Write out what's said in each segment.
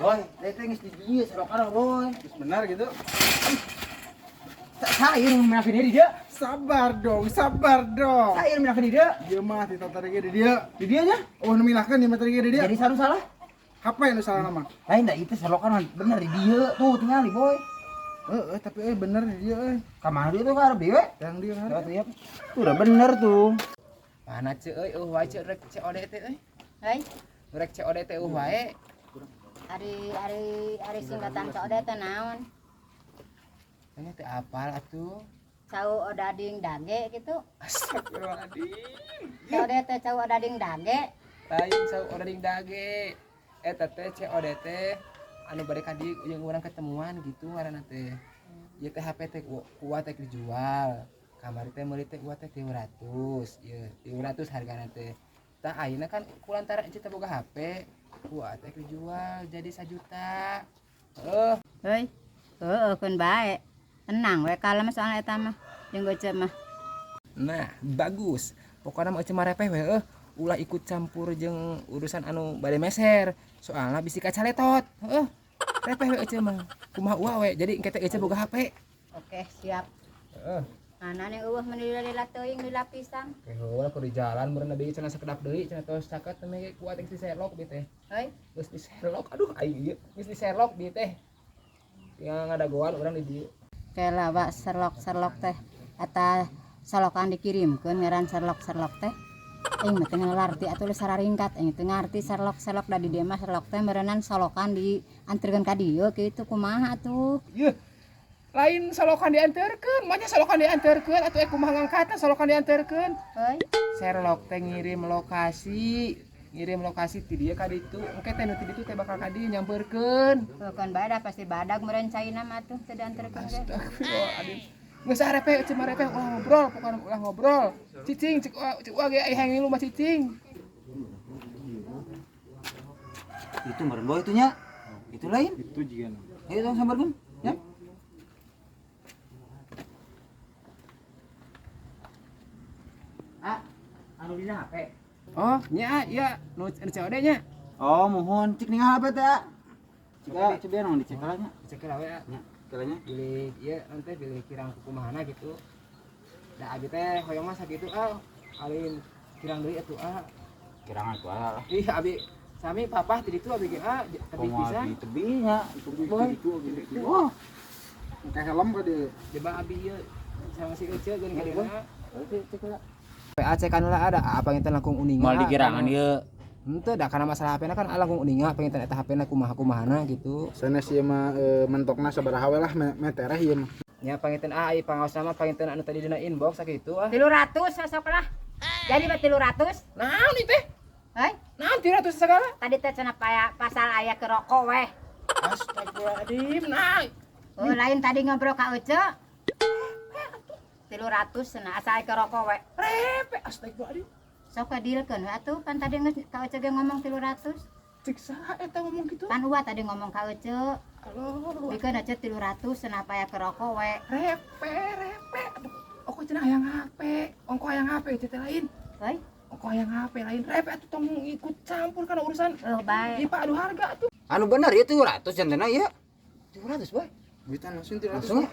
Boy, teh geus di dieu sorokan boy. Terus benar gitu. Sair menakeun di dieu. Sabar dong, sabar dong. Sair menakeun di dieu. Ieu mah ti tadi ge di dieu. Di dieu nya. Oh, nu milahkeun ieu mah tadi ge di dieu. Jadi saru salah. HP nu salah nama. Lain da itu sorokan bener di dieu tuh tingali boy. Heeh, tapi euy bener di dieu euy. Ka mana dieu tuh ka arep dieu we? Yang dieu kan. Lewat ieu. Tuh udah bener tuh. Mana ce euy eueuh wae ce rek COD teh euy. Hei, Rek COD teh eueuh wae. ari ari ari singkatan COD teh naon? Ini teh apal atuh. Cau odading dage gitu. Astagfirullahaladzim. COD teh cau odading dage. Lain cau odading dage. Eta teh COD teh anu bade ka dieu jeung urang ketemuan gitu ngaranna teh. Ieu teh HP teh kuat teh dijual. Kamari teh meuli teh uat teh 300. Ieu 300 hargana teh. Tah ayeuna kan kulantaran ece teh boga HP, kuat teh dijual jadi 1 juta. Heuh. Hei, heueuh keun bae. Tenang we kalem soal eta mah. Jeung geuceuk mah. Nah, bagus. Pokoknya mah ece mah repeh we heuh. Ulah ikut campur jeung urusan anu bade meser. Soalna bisi kacaletot. Heuh. Repeh we ece mah. Kumaha uwa we. Jadi engke teh ece boga HP. Oke, siap. Heeh. Mana nih eueuh mun lila teuing lila pisan. Heula ku di jalan meureun deui cenah sakedap deui cenah tos caket teh ge kuat geus diserlok bi teh. Hei, Geus diserlok. Aduh aing ieu geus diserlok bi teh. Tinggal ngadagoan urang di dieu. Kela wa serlok-serlok teh eta solokan dikirimkeun ngaran serlok-serlok teh. Aing mah teu ngarti atuh geus sararingkat aing teu ngarti serlok-serlok da di dieu mah serlok teh meureunan solokan dianterkeun ka dieu kitu kumaha atuh. Yeuh. Lain solokan dianterkeun, mah solokan dianterkeun atuh kumaha ngangkatna solokan dianterkeun. Heuy, Sherlock teh ngirim lokasi, ngirim lokasi ti dieu ka ditu. Engke teh nu ti ditu teh bakal ka dieu nyamperkeun. bukan bae da pasti badag meureun caina mah atuh teu dianterkeun ge. Astagfirullahaladzim. Geus ah repeh ece mah repeh ulah ngobrol, pokona ulah ngobrol. Cicing cik uah ge ai hayang ngilu mah cicing. Itu meureun boy itunya. Itu lain. Itu juga. Ayo tong sambarkeun. Ya. Ah, anu dina HP. Oh, nya iya nu COD nya. Oh, mohon cik ningal HP teh. Ah. Cik ah, coba naon dicek lah nya. Dicek lah we. Ah. Nya, kelanya. Bilih ieu nanti bilih kirang kukumahana gitu. Da abi teh hoyong mah sakitu ah, alin kirang deui atuh ah. Kirangan ku lah. Ih abi sami papah ti ditu abi ge ah tebih pisan. Di tebihnya, boy. Wah. Pakai helm ka dieu. Coba abi ieu sama si Ece geuning ka dieu. Cek lah. PAC kan lah ada apa yang langkung uninga. Moal dikirangan ieu. Henteu da kana masalah HP-na kan langkung uninga pengen eta HP-na kumaha-kumahana gitu. Sanes ieu mah mentokna sabaraha we lah metereh ieu mah. Nya panginten ah ai pangaosna mah panginten anu tadi dina inbox sakitu ah. 300 sosok lah. Jadi mah 300. Naon ieu teh? Hei, Naon 300 segala? tadi teh cenah paya pasal aya ke rokok weh. Astagfirullahaladzim, nah. Oh, lain tadi ngobrol ka Ece. 300 cenah asa aya ke rokok we. Repe astagfirullahaladzim. Sok we dealkeun we atuh pan tadi geus ka Ece ge ngomong 300. Cik saha eta ngomong gitu? Pan uwa tadi ngomong ka Ece. Aloh. Bikeun Ece 300 cenah paya ke rokok we. Repe, repe. Aduh, ongko cenah hayang HP, ongko hayang HP Ece teh lain. Heuy, Ongko hayang HP lain repe atuh tong ikut campur kana urusan. eueuh bae. Ipa adu harga tuh. Anu bener ya 300 jantena ieu. 300 boy. Duitan langsung 300. Langsung ya?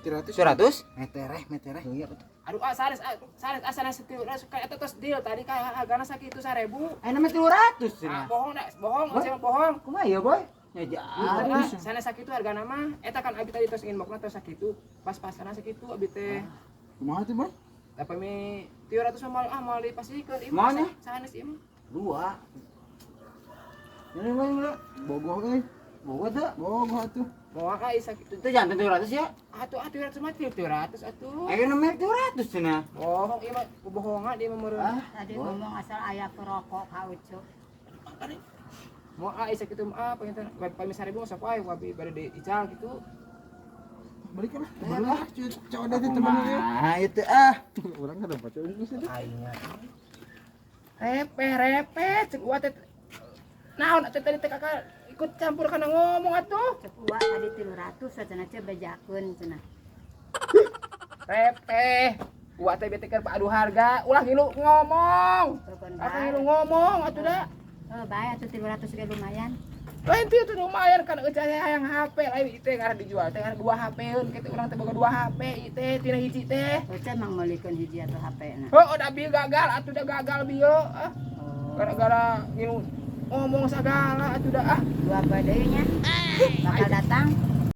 300. 100? Metereh, metereh. Iya betul. Aduh ah sanes ah sanes ah sanes 300 kayak eta tos deal tadi ka hargana sakitu 1000. Eh namanya 300 Ah, cenah. bohong dah, bohong, Ece mah bohong. Kumaha ya boy? Ya Ah, jadi. sanes sakitu hargana mah eta kan abi tadi tos inboxna tos sakitu, pas-pasana sakitu abi teh. Kumaha tuh, Boy? Tapi mi 300 mah moal ah moal dipasihkeun ieu mah Maunya? sanes ieu mah. Dua. Ini mah ini Bogoh euy. Bogoh teu. Bogoh atuh. Moal ah sakitu. Itu jantan 300 ya? Atuh ah 300 mah 300 atuh. Ayo nomor 300 cenah. Bohong ieu mah bohongan dia mah meureun. Ah, Tadi ngomong asal aya ke rokok ka Ece. Moal ah sakitu mah ah panginten pami 1000 sok wae abi bade diical gitu. Balikan lah. Temen lah, COD teh temen ieu. Nah, itu ah. Urang kan dapat ungkus itu. Aing repe repe cek uwa teh naon atuh tadi teh kakak ikut campur kana ngomong atuh. Cek uwa tadi 300 cenah ce bejakeun cenah. Repe uwa teh bete keur adu harga ulah ngilu ngomong. Rokon Akang bae. ngilu ngomong atuh da. Oh, bae atuh 300 ge lumayan. Lain teu tuh lumayan kan eueuh hayang HP lain ieu teh ngarah dijual teh ngarah dua HP-eun kitu urang teh boga dua HP ieu teh tina hiji teh. Eueuh emang meulikeun hiji atuh HP na. Heuh, da bieu gagal atuh da gagal bieu ah. Oh. Gara-gara ngilu ngomong sagala atuh da ah. 2 poe deui nya. Bakal datang.